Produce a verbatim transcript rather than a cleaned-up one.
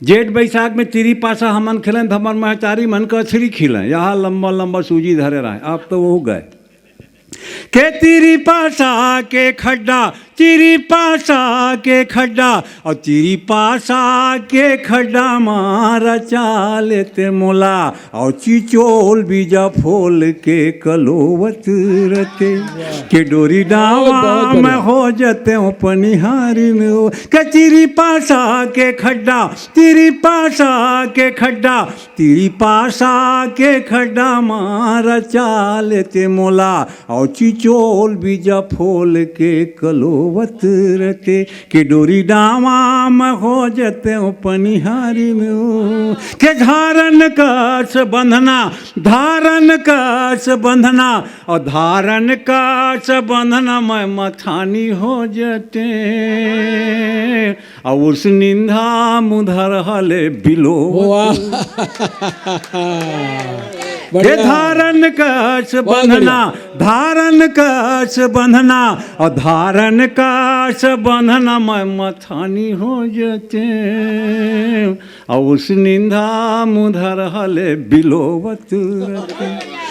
जेठ बैसाख में तिरी पासा हमन खेलें, धमर महतारी मन कचरी खिलें, यहाँ लंबा लंबा सूजी धरे रहे। अब तो वो गए। के तिरी पासा के खड्डा, तिरी पासा के खड्डा, और तिरी पासा के खड्डा मारा चाले ते मोला, और चिचोल बीजा फोल के कलोवत रते, के डोरी डावा बहुत बढ़िया। मैं हो जते हूँ पनिहारी में हो। के तिरी पासा के खड्डा, तिरी पासा के खड्डा, तिरी पासा के खड्डा मारा चाले ते मोला, और चिचोल बीजा फोल के कलोवत रते, के डोरी डावा मैं हो जते हूँ पनिहारी में हो। के धारन कस बंधना, धारन कस बंधना, और धारन कस बंधना मैं मथानी हो जते, और उस निंदा मुधर हले बिलो। वाह। हे बढ़िया। धारन कस बहुत बंधना, धारन कस बंधना, और धारन कस बंधना मैं मथानी हो जते, और उस निंदा मुधर हले बिलोवत रते।